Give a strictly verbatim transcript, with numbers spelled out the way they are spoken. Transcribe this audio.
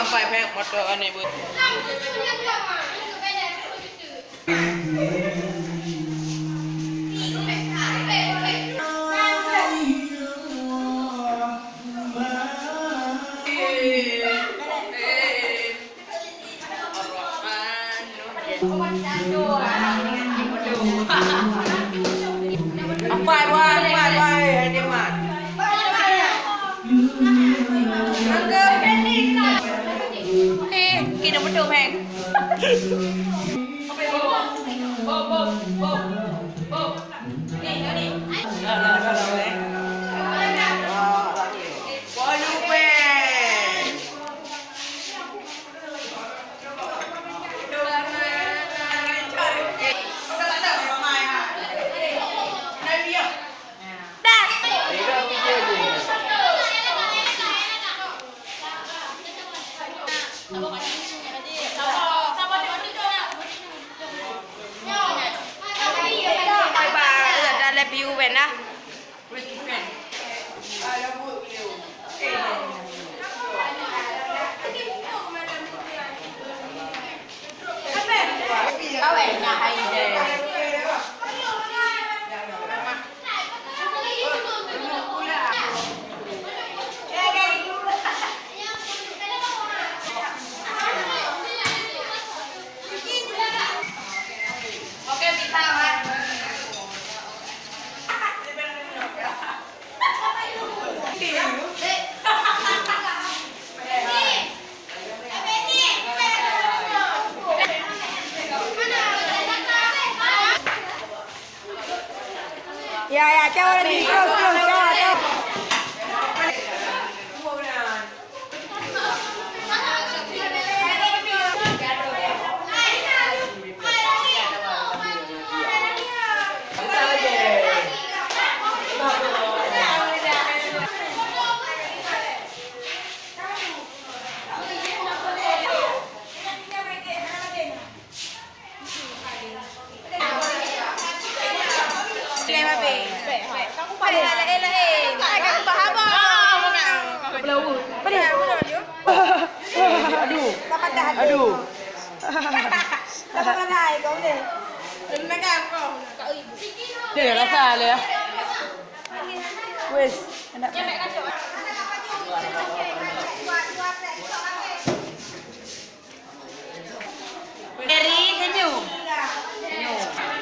Pai phek moto aneuk buet. Empat, dua, empat, dua, eh, Haji Mat. Eh, kena betul, Mek. Ya, ya, cawang lagi. Terus, terus, cawang, cawang. Aduh. Aduh. Dia rasa le. Wes, hendak. Eri, senyum. Senyum.